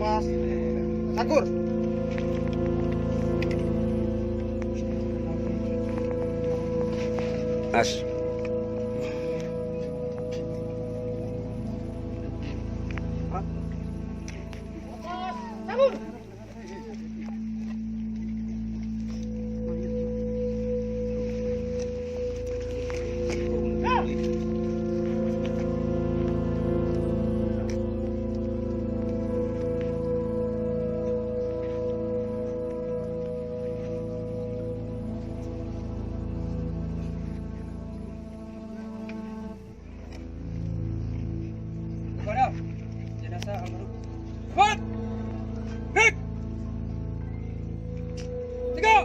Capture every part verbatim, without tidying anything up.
Sakur. As. Kepada jenazah almarhum. Cepat! Break! Tiga!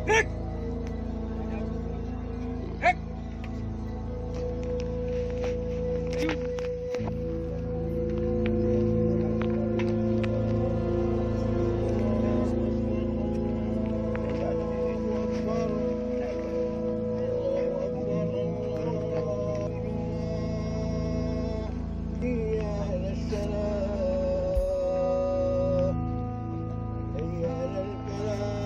Break! Break! حي على الصلاة. حي على الفلاح.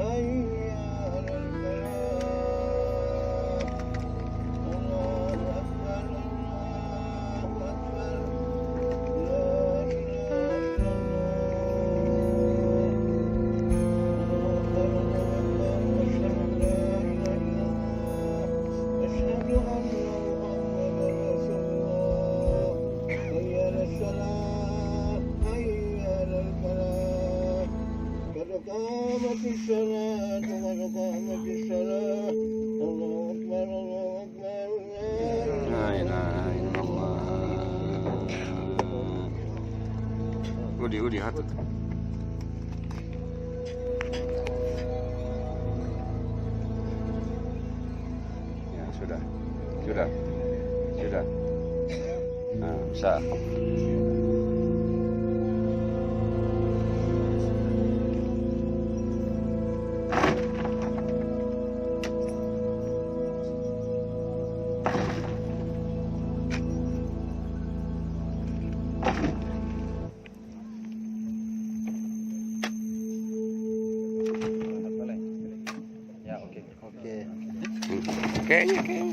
حي على الفلاح. الله أكبر، الله أكبر. لا إله إلا الله. الله أكبر، الله أكبر. أشهد أن لا إله إلا الله. أشهد أن محمدا رسول الله. حي على الصلاة، حي على الفلاح. قد قامت الصلاة، قد قامت الصلاة. الله أكبر، الله أكبر. لا إله إلا الله. Udi, udi, hatut. Ya, sudah. Sudah. Sudah. Nah, bisa. Ya, oke. Oke. Kayaknya, kayaknya.